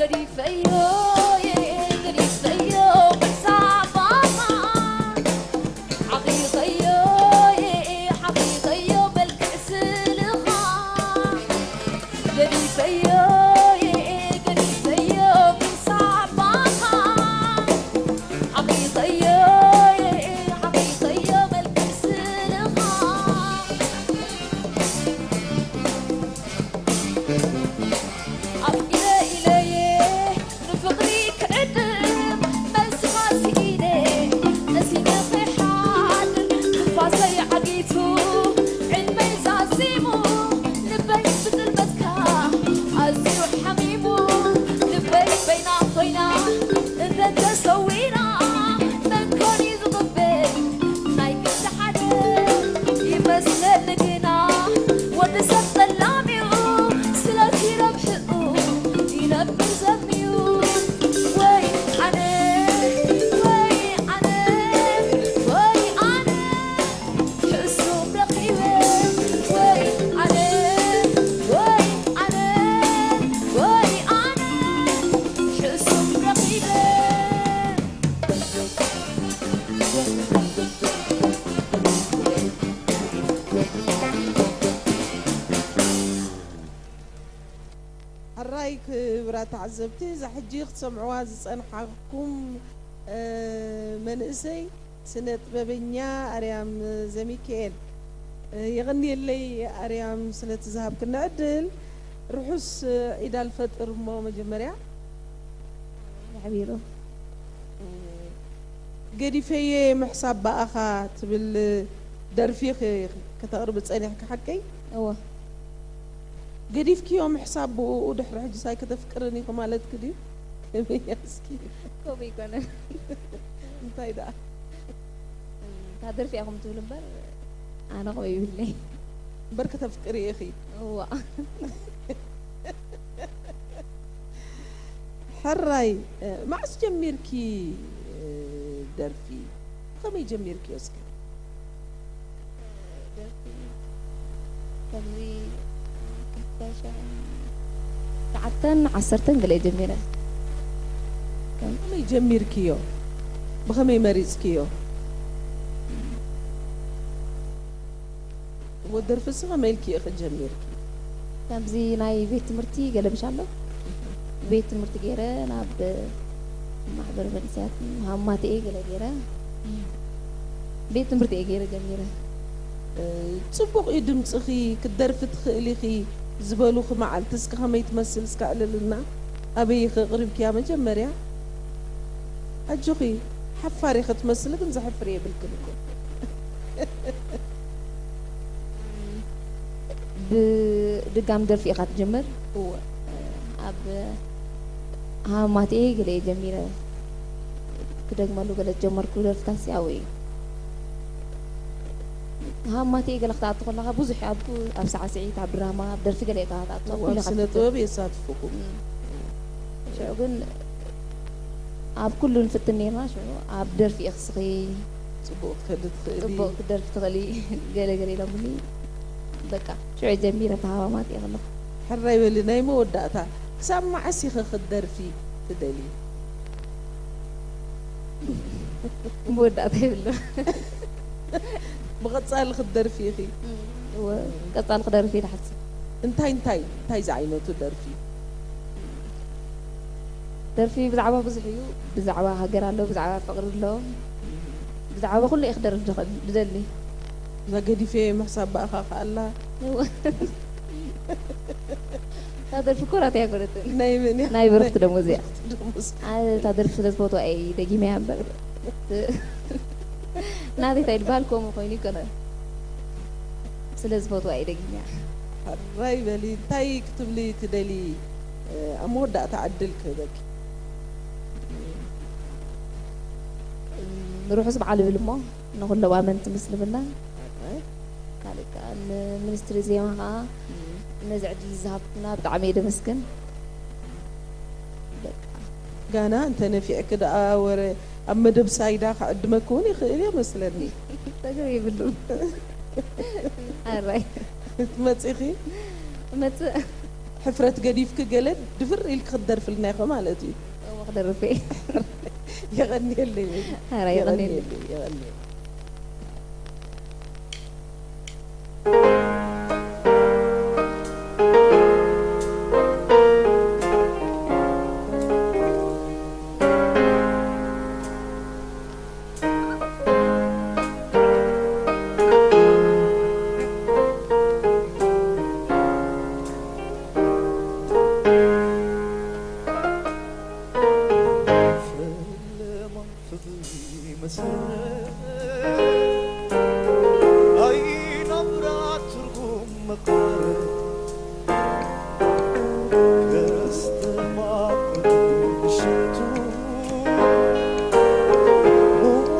ገዲፈዮ፣ ገዲፈዮ፣ ክሳብ ኣማን። ሓቒቐዮ፣ ሓቒቐዮ፣ መልክዕ ስእልኻ። ገዲፈዮ፣ ገዲፈዮ፣ ክሳብ ኣማን። ሓቒቐዮ፣ ሓቒቐዮ፣ መልክዕ ስእልኻ። ኣብ ኢለ ኢለየ ንፍቕሪ ክዕድም፣ መልስኻ ስኢነ ቀሲነ ክሓድር፣ ትንፋሰይ ዓጊቱ ዕድመይ ዛዚሙ፣ ልበይ ብጽልመትካ ኣዝዩ ሓሚሙ፣ ልበይ በይና ኮይና እንተተሰዊራ፣ መን ኮን እዩ ዝቕበል ናይ ግዲ ሓደ? ይመስለኒ ግና ወዲ ሰብ ጸላሚኡ ስለቲ ረብሕኡ ይነብር ዘሚኡ። ወይ ኣነ፣ ወይ ኣነ፣ ወይ ኣነ፣ ሕሱም ረኺበ። ወይ ኣነ፣ ወይ ኣነ፣ ወይ ኣነ፣ ሕሱም ረኺበ። ሕራይ ክብራት ተዓዘብቲ፣ እዛ ሕጂ ክትሰምዕዋ ዝጸንሓኩም፣ እ፣ መንእሰይ ስነ ጥበበኛ ኣርያም ዘሚካኤል። እ፣ የቐንየለይ ኣርያም ስለቲ ዝሃብክና ዕድል። ርሑስ ዒድ ኣልፈጥር እሞ መጀመርያ። ሓቢሩ። ገዲፈየ ምሕሳብ ብኣኻ ትብል ደርፊ ኸ-፣ ከተቕርቢ ጸኒሕኪ ሓቀይ? እወ። ገዲፍክዮ ምሕሳብ ብኡ ድሕሪ ሕጂ ሳይ ከተፍቅርኒ ኢኺ ማለትኪ ድዩ? ከመይ እስኪ? ከምኡ ኣይኮነን። እንታይ ደኣ? እታ ደርፊ ኢኹም ትብል እምበር ኣነ ከምኡ ይብለይ። እምበር ከተፍቅሪ ኢኺ? እዋ። ሕራይ፣ እ፣ መዓስ ጀሚርኪ፣ እ፣ ደርፊ? ብኸመይ ጀሚርክዮ እስከ? ደርፊ ከምዚ ክልተ ሽሕን ትሽዓተን ዓሰርተን ገለ ጀሚረ። ከም ከመይ ጀሚርክዮ? ብኸመይ መሪጽክዮ? ወ-፣ ደርፍሲ ከመይ ኢልኪ ኢኺ ጀሚርኪ? ከምዚ ናይ ቤት ትምህርቲ ገለ ምሽ ኣሎ። ቤት ትምህርቲ ገይረ ናብ ማሕበር መንእሰያት ሃማተኤ ገለ ገይረ። ቤት ትምህርቲ እየ ገይረ ጀሚረ። እ፣ ጽቡቕ እዩ ድምጽኺ፣ ክትደርፊ ትኽእሊ ኢኺ ዝበሉኺ መዓልቲ እስከ ከመይ ትመስል እስከ ኣዕልልና? ኣበይ ኢኺ ኣቕሪብክያ መጀመርያ? ኣጆኺ፣ ሓፋር ኢኺ ትመስሊ፣ ግን ዘሕፍር የብልክን እኮ። ብድጋም ደርፊ ኢኻ ትጅምር? እወ። ኣብ ሃማቴ ገለ እየ ጀሚረ። ክደግመሉ ገለ ዝጀመርኩ ደርፍታት ሲ ኣብኡ እዩ። ሃማቴ ገለ ክትኣቱ ከለኻ ብዙሕ ኣብ፣ ኣብ ሳዕስዒት፣ ኣብ ድራማ፣ ኣብ ደርፊ ገለ ኢኻ ክትኣቱ፣ እወ፣ ኩሉ ኣብ ኢኻ ስነ ትፍትን። ጥበብ የሳትፉኹም። እም። ሽዑ ግን ኣብ ኩሉ ንፍትን ነይርና፣ ሽዑ ኣብ ደርፊ ኢኺ ስኺ ጽቡቕ ክትከዲ ትኽእሊ። ጽቡቕ ክትደርፊ ትኽእሊ፣ ገለ ገለ ኢሎምኒ። በቃ፣ ሽዑ ጀሚረ ተሃማማት እየ ከለኹ። ሕራይ በሊ፣ ናይ መወዳእታ፣ ክሳብ መዓስ ኢኺ ክትደርፊ ትደልዪ? መወዳእታ የብሉን። ብቐጻሊ ክትደርፊ ኢኺ? እወ፣ ቀጻሊ ክደርፍ እየ ዝሓስብ። እንታይ፣ እንታይ፣ እንታይ ዝዓይነቱ ደርፊ? ደርፊ ብዛዕባ ብዙሕ እዩ። ብዛዕባ ሃገር ኣሎ፣ ብዛዕባ ፍቕሪ ኣሎ፣ ብዛዕባ ኩሉ እየ ክደርፍ ዝኽእል፣ ዝደሊ። እዛ ገዲፈ ምሕሳብ ብኣኻ ከኣላ። እዋ። እታ ደርፊ እኮ ናተይ ኣይኮነትን። ናይ መን እያ? ናይ ብርኽቲ ደሞዝ እያ። ብርኽቲ ደሞዝ። ኣነ እታ ደርፊ ስለ ዝፈትዋ እየ ደጊመያ እምበር። ናተይ እንታይ ዝበሃል ከምኡ ኮይኑ ኣይኮነን። ስለ ዝፈትዋ እየ ደጊመያ። ሕራይ በሊ፣ እንታይ ክትብሊ ትደሊ? ኣብ መወዳእታ ዕድል ክህበኪ። ርሑስ በዓል እብል እሞ ንኹሎም ኣመንቲ ምስልምና። ሕራይ። ካልእ ከኣ ንሚኒስትሪ ዜማ ከኣ እም። ነዚ ዕድል ዝሃብኩምና ብጣዕሚ እየ ደመስግን። በቃ። ጋና እንተ ነፊዕኪ ደኣ ወረ ኣብ መደብ ሳይዳ ክዕድመኪ እውን ይኽእል እየ መስለኒ። ጸገም የብሉን። ኣራይ። ትመጺኺ? እመጽእ። ሕፍረት ገዲፍኪ ገለ ድፍር ኢልኪ ክትደርፍልና ኢኺ ማለት እዩ። እወ ክደርፍ እየ። የቐንየለይ። ኧረ የቐንየለይ። የቐንየለይ። ፈለማ ፍቕሪ መሰረት ናይ ናብራ ትርጉም መቐረት ከስተማቕር ምሸቱ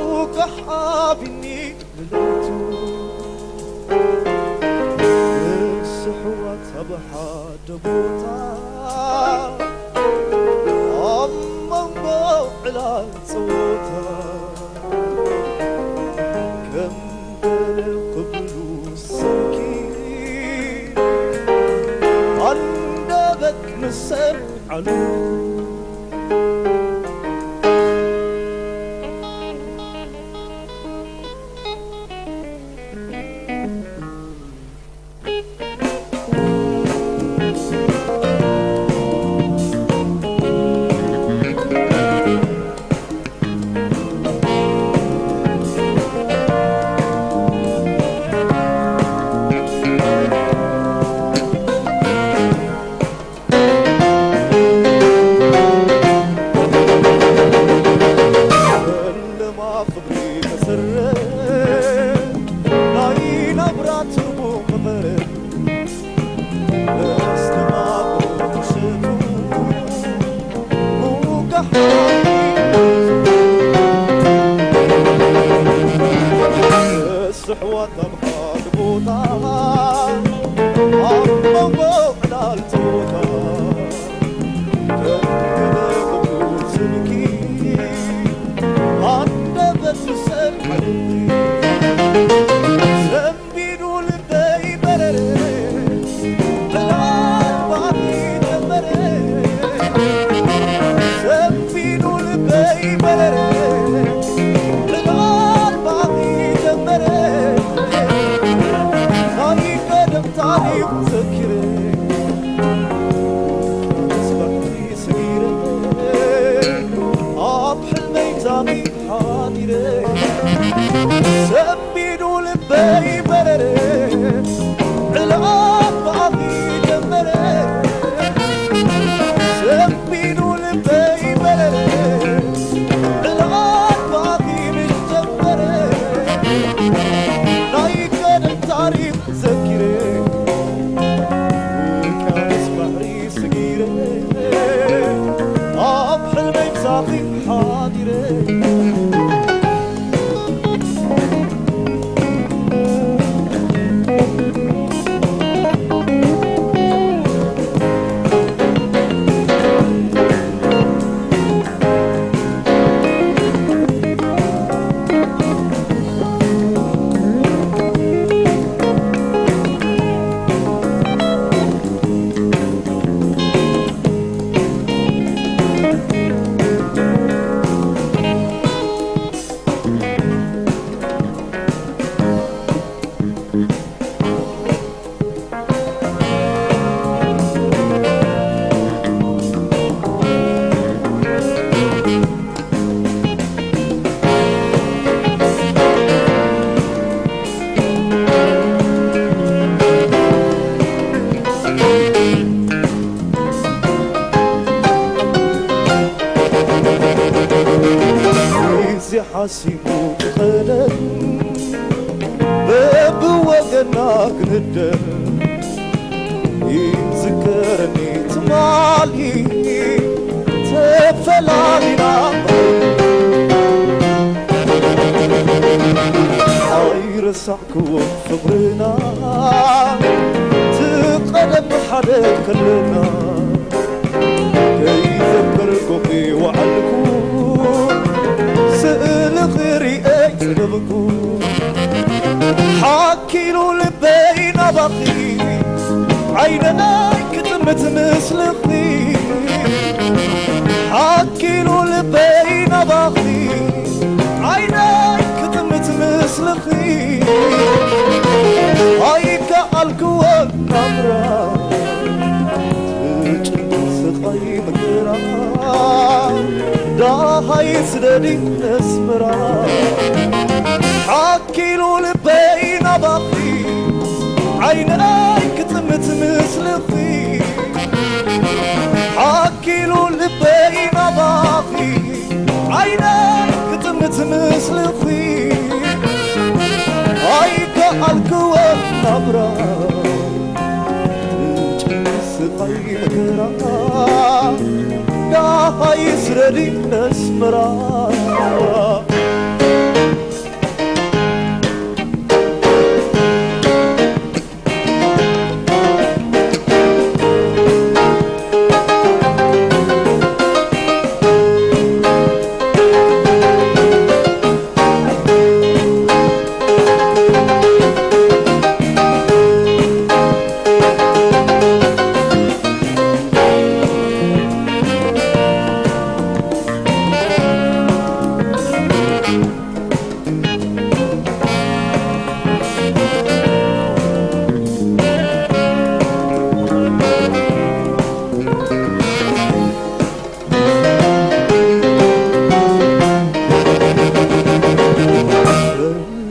ሙቃሕ ኣቢኒ ንለቱ ስሕዋት ኣብ ሓደ ቦታ ኣብ መንጎ ዕላል ጸወታ ከም ገለ ክብሉ ሰኪ ኣንደበት ምሰል ዓሉ ኣሕዋት ኣብ ሓደ ቦታ ኣብ መንጎ ዕላል ጸወታ ከም ገለ ቅቡል ስልኪ ኣንደበት ምሰል ሓልኺ ሰንቢዱ ልበይ በረረ ዕላል ባኺ ጀመረ ሰንቢዱ ልበይ በረረ ዕላል ባኺ ጀመረ ናይ ቀደም ታሪኽ ዘኪረ ምስ ባሕሪ ሰጊረ ኣብ ሕልመይ ታኺ ሓዲረ ሰንቢዱ ልበይ በረረ ዕላል ባኺ ጀመረ ሰንቢዱ ልበይ በረረ ዕላል ባኺ ምስ ጀመረ ናይ ቀደም ታሪኽ ዘኪረ ውቅያኖስ ባሕሪ ስጊረ ኣብ ሕልመይ ምሳኺ ሓዲረ ግዜ ሓሲቡ ክኸደን በብወገና ክንደን ይዝከረኒ ትማሊ ተፈላሊና ኣይረሳዕክዎ ፍቕርና ትቐደም ሓደ ከለና ከይዘከርኩኺ ወዓልኩ ስእልኺ ርእየ ጽገብኩ ሓኪሉ ልበይ ናባኺ ዓይነይ ክጥምት ስደዲ ኣስመራ ሓኪሉ ልበይ ናባኺ ዓይነይ ክጥምት ምስልኺ ሓኪሉ ልበይ ናባኺ ዓይነይ ክጥምት ምስልኺ ኣይከኣልክወ ናብራ ስቓይ መከራ ዳኻ ይስረዲ ነስመራ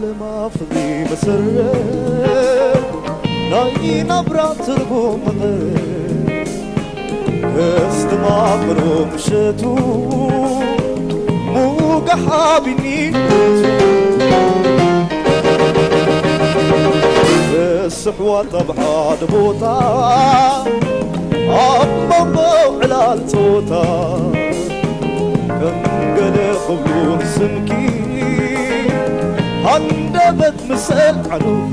ለማፍሪ መሰረት ናይ ናብራ ትርጉም መቐረት ከስተማቕሮ ምሸቱ ሙጋሕ ኣቢኒ ስሕዋት ኣብ ሓደ ቦታ ኣብ መንጎ ዕላል ጸወታ ከም ገለ ክብሉ ንስምኪ ሃንደበት ምሰል ዓሉኺ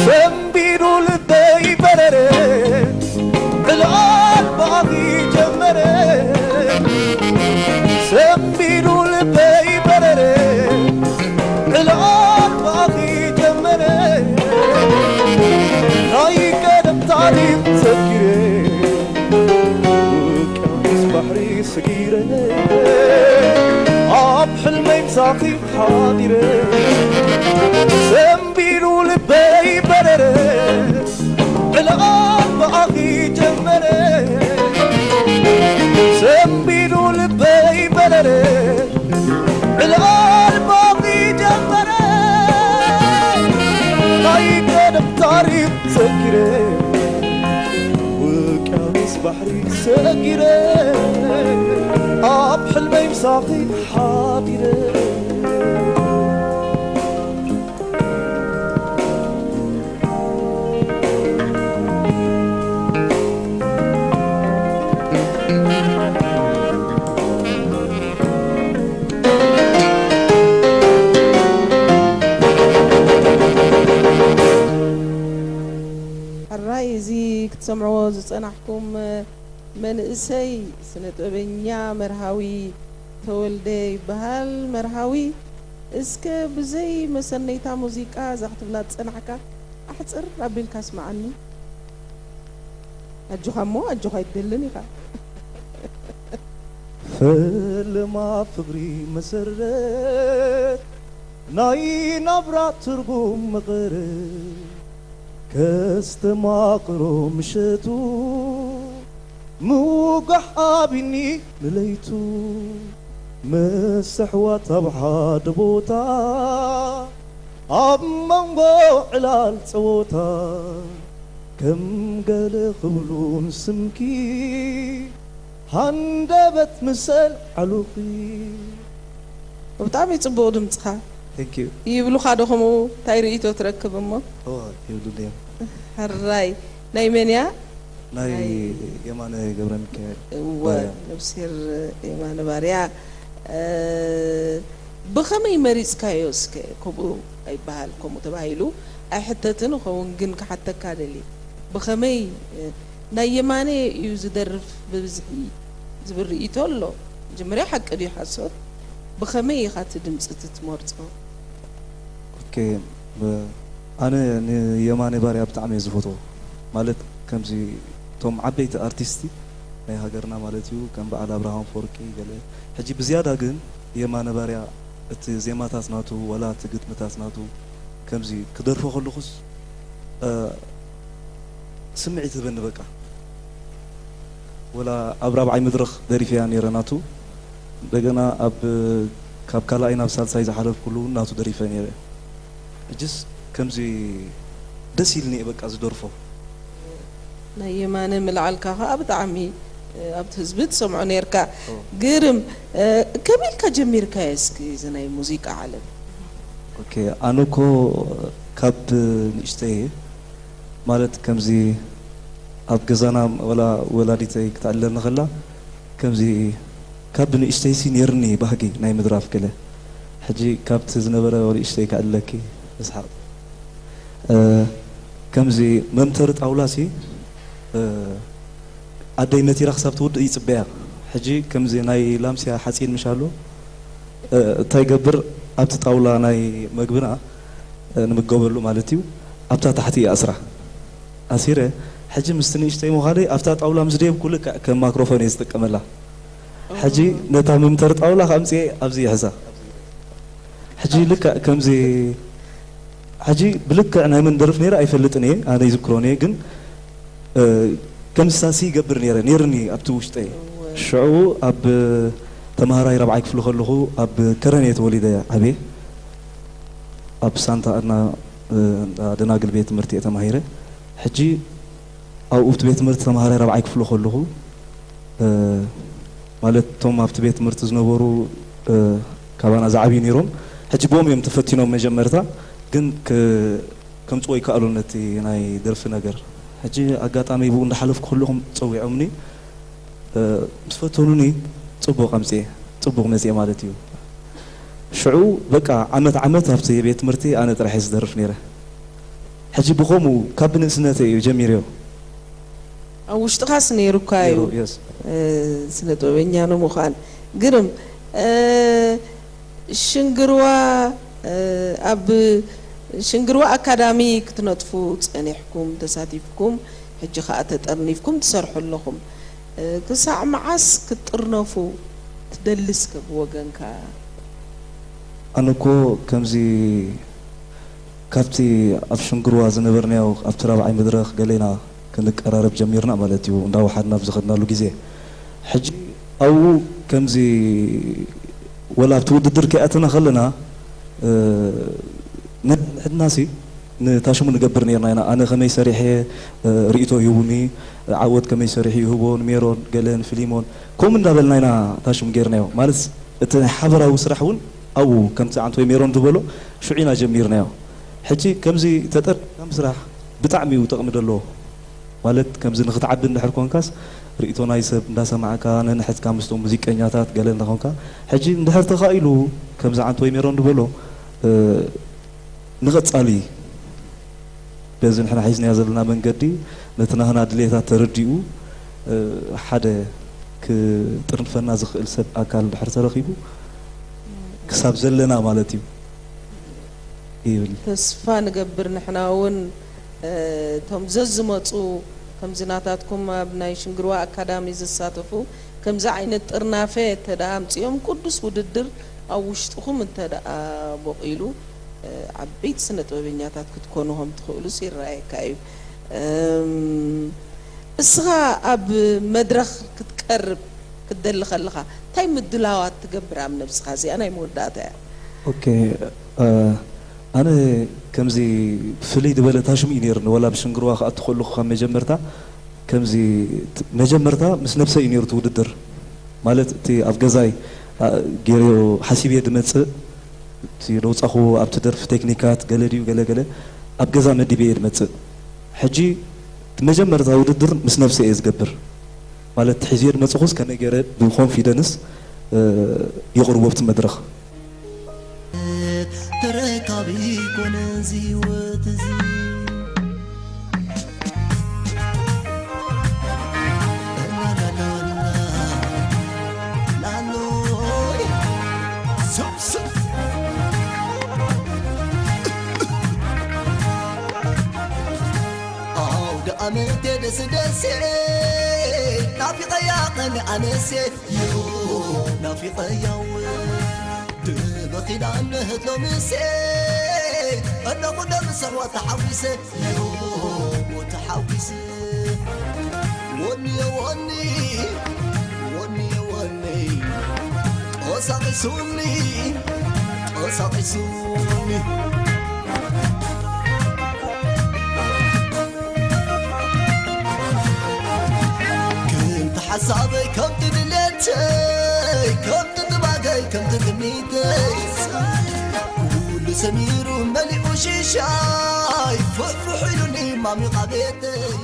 ሰንቢዱ ልበይ በረረ ዕላል ብኣኺ ጀመረ ሰንቢዱ ልበይ በረረ ዕላል ብኣኺ ጀመረ ናይ ቀደም ታሪኽ ዘኪረ ውቅያኖስ ባሕሪ ሰጊረ ኣብ ሕልመይ ምሳኺ ሓዲረ ሰንቢዱ ልበይ በረረ ዕላል ብኣኺ ጀመረ ሰንቢዱ ልበይ በረረ ዕላል ብኣኺ ጀመረ ናይ ቀደም ታሪኽ ዘኪረ ውቅያኖስ ባሕሪ ሰጊረ ኣብ ሕልመይ ምሳኺ ሓዲረ ሕራይ እዚ ክትሰምዕዎ ዝጸናሕኩም መንእሰይ ስነ ጥበበኛ መርሃዊ ተወልደ ይበሃል። መርሃዊ እስከ ብዘይ መሰነይታ ሙዚቃ እዛ ክትብላ ዝጸናሕካ ኣሕጽር ኣቢልካ ኣስምዓኒ። ኣጆኻ እሞ ኣጆኻ ኣይትደልን ኢኻ። ፈለማ ፍቕሪ መሰረት ናይ ናብራ ትርጉም መቐረት ከስተማቕሮ ምሸቱ ምውጋሕ ኣቢኒ ንለይቱ ምስ ኣሕዋት ኣብ ሓደ ቦታ ኣብ መንጎ ዕላል ጸወታ ከም ገለ ክብሉ ንስምኪ ሃንደበት ምሰል ዓሉኺ። ብጣዕሚ ጽቡቕ ድምጽኻ። Thank you። ይብሉኻ ዶ ከምኡ? እንታይ ርእይቶ ትረክብ እሞ? እወ፣ ይብሉኒ እዮም። ሕራይ። ናይ መን እያ? ናይ ናይ የማነ ገብረ ሚካኤል እወ፣ ባርያ። ነብስሄር የማነ ባርያ። እ፣ ብኸመይ መሪጽካዮ እስከ? ከምኡ ኣይበሃል፣ ከምኡ ተባሂሉ ኣይሕተትን እኸውን፣ ግን ክሓተካ ደልየ። ብኸመይ፣ እ፣ ናይ የማነ እዩ ዝደርፍ ብብዝሒ ዝብል ርእይቶ ኣሎ። መጀመርያ ሓቂ ድዩ ሓሶት? ብኸመይ ኢኻ እቲ ድምጺ እቲ ትመርጾ? ኦኬ፣ ብ-፣ ኣነ ንየማነ ባርያ ብጣዕሚ እየ ዝፈትዎ። ማለት ከምዚ እቶም ዓበይቲ ኣርቲስቲ ናይ ሃገርና ማለት እዩ፣ ከም በዓል ኣብርሃም ኣፈወርቂ ገለ። ሕጂ ብዝያዳ ግን የማነ ባርያ እቲ ዜማታት ናቱ፣ ዋላ እቲ ግጥምታት ናቱ ከምዚ ክደርፎ ከለኹስ፣ እ፣ ስምዒት ይህበኒ በቃ። ወላ ኣብ ራብዓይ መድረኽ ደሪፈያ ነይረ ናቱ። እንደገና ኣብ ካብ ካልኣይ ናብ ሳልሳይ ዝሓለፍኩሉ እውን ናቱ ደሪፈ ነይረ። ሕጅስ ከምዚ ደስ ኢልኒ እየ በቃ ዝደርፎ። ናይ የማነ ምልዓልካ ከኣ ብጣዕሚ ኣብቲ ህዝቢ ትሰምዖ ነርካ። ግርም። ከመይ ኢልካ ጀሚርካዮ እስኪ እዚ ናይ ሙዚቃ ዓለም? ኦኬ፣ ኣነ እኮ ካብ ንእሽተይ እየ፣ ማለት ከምዚ ኣብ ገዛና ወላ ወላዲተይ ክትዕልለኒ ከላ ከምዚ ካብ ንእሽተይሲ ነይርኒ ባህጊ ናይ ምድራፍ ገለ። ሕጂ ካብቲ ዝነበረ ንእሽተይ ክዕልለኪ እስሓቕ። ከምዚ መምተሪ ጣውላሲ ኣደይ መቲራ ክሳብ ትውድእ ይጽበያ። ሕጂ ከምዚ ናይ ላምስያ ሓጺን ምሽ ኣሎ፣ እንታይ ይገብር፣ ኣብቲ ጣውላ ናይ መግብና ንምገበሉ ማለት እዩ፣ ኣብታ ታሕቲ እየ ኣስራ። ኣሲረ፣ ሕጂ ምስቲ ንእሽተይ ምዃነይ ኣብታ ጣውላ ምስ ደየብኩ ልክዕ ከም ማክሮፎን እየ ዝጥቀመላ። ሕጂ ነታ መምተሪ ጣውላ ከኣምጽኤ ኣብዚ ይሕዛ። ሕጂ ልክዕ ከምዚ፣ ሕጂ ብልክዕ ናይ መን ደርፍ ነይረ ኣይፈልጥን እየ፣ ኣነ ይዝክሮን እየ፣ ግን ከምዚ ሳሲ ይገብር ነይረ፣ ነይርኒ ኣብቲ ውሽጠይ። ሽዑ ኣብ ተምሃራይ ራብዓይ ክፍሊ ከለኹ ኣብ ከረን እየ ተወሊደ ዓብየ። ኣብ ሳንታ ኣድና ደናግል ቤት ትምህርቲ እየ ተማሂረ። ሕጂ ኣብኡ ኣብቲ ቤት ትምህርቲ ተምሃራይ ራብዓይ ክፍሊ ከለኹ፣ ማለት እቶም ኣብቲ ቤት ትምህርቲ ዝነበሩ ካባና ዝዓብዩ ነይሮም። ሕጂ ብኦም እዮም ተፈቲኖም መጀመርታ፣ ግን ከምፅዎ ይከኣሉ ነቲ ናይ ደርፊ ነገር። ሕጂ ኣጋጣሚ ብኡ እንዳሓለፍኩ ከለኹም ፀዊዖምኒ። ምስ ፈተኑኒ፣ ፅቡቕ ኣምፅኤ፣ ፅቡቕ መፅኤ ማለት እዩ። ሽዑ በቃ ዓመት ዓመት ኣብቲ ቤት ትምህርቲ ኣነ ጥራሕ እየ ዝደርፍ ነይረ። ሕጂ ብኸምኡ ካብ ብንእስነተይ እዩ ጀሚረዮ። ኣብ ውሽጥኻስ ነይሩካ እዩ። Yes። ስነ ጥበበኛ ንምዃን። ግርም። ሽንግርዋ ኣብ ሽንግርዋ ኣካዳሚ ክትነጥፉ ጸኒሕኩም ተሳቲፍኩም፣ ሕጂ ከኣ ተጠርኒፍኩም ትሰርሑ ኣለኹም። ክሳዕ መዓስ ክትጥርነፉ ትደሊ እስከ ብወገንካ? ኣነ እኮ ከምዚ ካብቲ ኣብ ሽንግርዋ ዝነበርናዮ ኣብቲ ራብዓይ መድረኽ ገሌና ክንቀራረብ ጀሚርና ማለት እዩ፣ እንዳወሓድና ኣብ ዝኸድናሉ ግዜ። ሕጂ ኣብኡ ከምዚ ወላ ኣብቲ ውድድር ከይኣተና ከለና ነንሕድናሲ ንታሽሙ ንገብር ነርና ኢና። ኣነ ከመይ ሰሪሐ ርእይቶ ይህቡኒ፣ ዓወት ከመይ ሰሪሑ ይህቦ ንሜሮን ገለ ንፍሊሞን፣ ከምኡ እንዳበልና ኢና ታሽሙ ጌርናዮ። ማለት እቲ ናይ ሓበራዊ ስራሕ እውን ኣብኡ ከምቲ ዓንቶይ ሜሮን ዝበሎ ሽዑ ኢና ጀሚርናዮ። ሕጂ ከምዚ ተጠርኒፍካ ምስራሕ ብጣዕሚ እዩ ጥቕሚ ዘለዎ። ማለት ከምዚ ንክትዓቢ እንድሕር ኮንካስ ርእይቶ ናይ ሰብ እንዳሰማዕካ ነንሕድካ ምስቶም ሙዚቀኛታት ገለ እንዳኾንካ፣ ሕጂ እንድሕር ተኻኢሉ ከምዚ ዓንቶይ ሜሮን ዝበሎ ንቐጻሊ በዚ ንሕና ሒዝናዮ ዘለና መንገዲ ነቲ ናህና ድሌታት ተረዲኡ ሓደ ክጥርንፈና ዝኽእል ሰብ ኣካል እንድሕር ተረኺቡ ክሳብ ዘለና ማለት እዩ ይብል። ተስፋ ንገብር ንሕና እውን እቶም ዘዝመፁ ከምዚ ናታትኩም ኣብ ናይ ሽንግርዋ ኣካዳሚ ዝሳተፉ ከምዚ ዓይነት ጥርናፈ እንተደኣ ኣምፂኦም ቅዱስ ውድድር ኣብ ውሽጥኹም እንተደኣ ቦቒሉ ዓበይቲ ስነ ጥበበኛታት ክትኮኑ ከም ትኽእሉስ ይረኣየካ እዩ። እስኻ ኣብ መድረኽ ክትቀርብ ክትደሊ ከለኻ እንታይ ምድላዋት ትገብር ኣብ ነብስኻ? እዚኣ ናይ መወዳእታ እያ። ኦኬ፣ ኣነ ከምዚ ፍልይ ዝበለ ታሽሙ እዩ ነይሩኒ። ወላ ብሽንግርዋ ክኣቱ ከለኹ ካብ መጀመርታ ከምዚ መጀመርታ ምስ ነብሰይ እዩ ነይሩ እቲ ውድድር። ማለት እቲ ኣብ ገዛይ ገይረዮ ሓሲበዮ ድመፅእ እቲ ደውፃኹዎ ኣብቲ ደርፊ ቴክኒካት ገለ ድዩ ገለ ገለ ኣብ ገዛ መዲበ እየ ድመፅእ። ሕጂ እቲ መጀመርታ ውድድር ምስ ነብሰይ እየ ዝገብር። ማለት ሒዘዮ ድመፅኹስ ከመይ ገይረ ብኮንፊደንስ የቕርቦ ኣብቲ መድረኽ። ተረካቢ ኮነ እዚ ህይወት እዚ ኣውደ ኣመት ደስ ደስ ናፊቐያ ቐን ኣነሴ ናፊቐያ እውን ድበኺላ ንህት ሎምሴ ኣለኹ ደምሰዋ ተሓዊሰ ተሓዊሰ ወኒ ወኒ ወኒ ወኒ ቀሳቂሱኒ፣ ቀሳቂሱኒ። ከምቲ ሓሳበይ፣ ከምቲ ድሌተይ፣ ከምቲ ጥባገይ፣ ከምቲ ትምኒተይ፣ ኩሉ ሰሚሩ መሊኡ ሽሻይ፣ ፍሕፍሕ ኢሉኒ ማሚቓ ቤተይ።